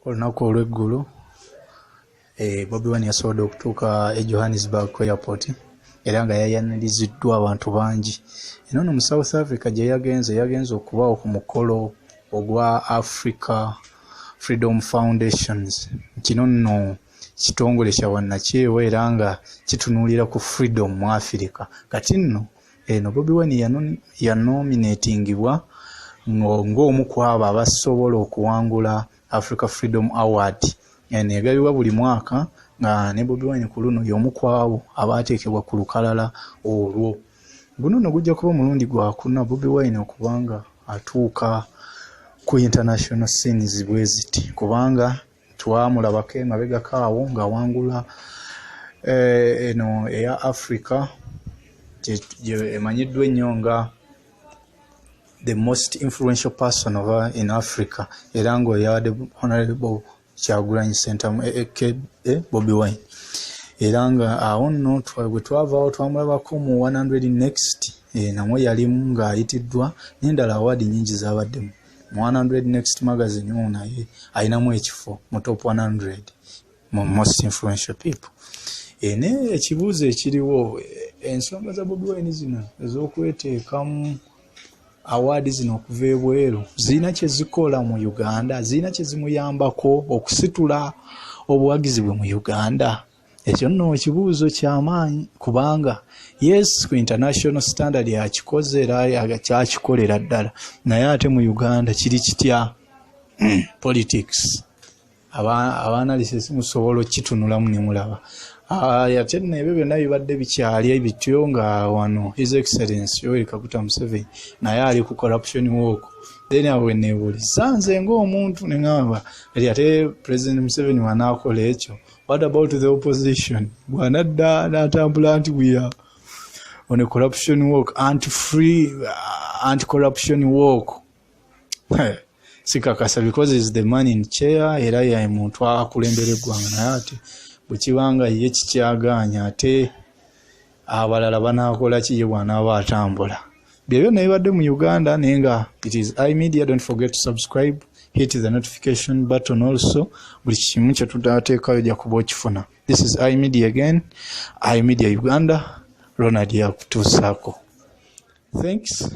Olunaku olw'eggulo Bobi Wine yasobodde okutuuka e Johannesburg ku airport era nga yayaniriziddwa abantu bangi. Eno nno mu South Africa gye yagenze, yagenze okubaawo ku mukolo ogwa Africa Freedom Foundations. Kino nno kitongole kya bwannakyewa era nga kitunuulira ku freedom mu Africa. Kati nno eno Bobi Wine yanominatingibwa ng'omu ku abo abasobola okuwangula Africa Freedom Award. Eno egabibwa buli mwaka nga ne Bobi Wine ku luno y'omu ku abo abaateekebwa ku lukalala olwo. Guno nno gujja kuba omulundi gwakuna Bobi Wine okuba nga atuuka ku international scenes bwe ziti, kubanga twamulabako emabegako awo ng'awangula eno eya Africa emanyiddwa ennyo nga the most influential person over in Africa, era ng'oyo yabadde Honorable Kyagulanyi Ssentamu aka Bobi Wine. Era nga awo nno bwe twavaawo twamulabako mu 100 Next, namwo yalimu ng'ayitiddwa, n'endala award nnyingi z'abaddemu. Mu 100 Next magazine omwo naye ayinamu ekifo mu top 100 mu most influential people. Naye ekibuuzo ekiriwo, ensonga za Bobi Wine zino ez'okweteekamu award zino okuva ebweru zirina kye zikola mu Uganda? Zirina kye zimuyambako okusitula obuwagizi bwe mu Uganda? Ekyo nno ekibuuzo kyamaanyi, kubanga yes, ku international standard akikoze era kyakikolera ddala, naye ate mu Uganda kiri kitya? Politics aba analysis musobola okukitunulamu ne mulaba. Ate nno ebyo byonna bibadde bikyali bityo nga wano His Excellence Yoweri Kaguta Museveni naye ali ku corruption walk. Then awo weneebuuliza nze ng'omuntu ne ŋŋamba kati ate President Museveni wanaakola ekyo, what about the opposition bw'anadda n'atambula nti we are on a corruption walk, anti free anti corruption walk? Sikakasa, because is the man in chair era ye muntu akulembera eggwanga, naye ate bwe kiba nga ye kikyagaanya, ate abalala banaakola ki ye bw'anaaba atambula? Byebyo nabibadde mu Uganda, naye nga it is iMedia. Don't forget to subscribe, hit the notification button also. Buli kimu kye tunateekayo ojja kuba okifuna. This is iMedia again, iMedia Uganda. Ronald yakutuusaako. Thanks.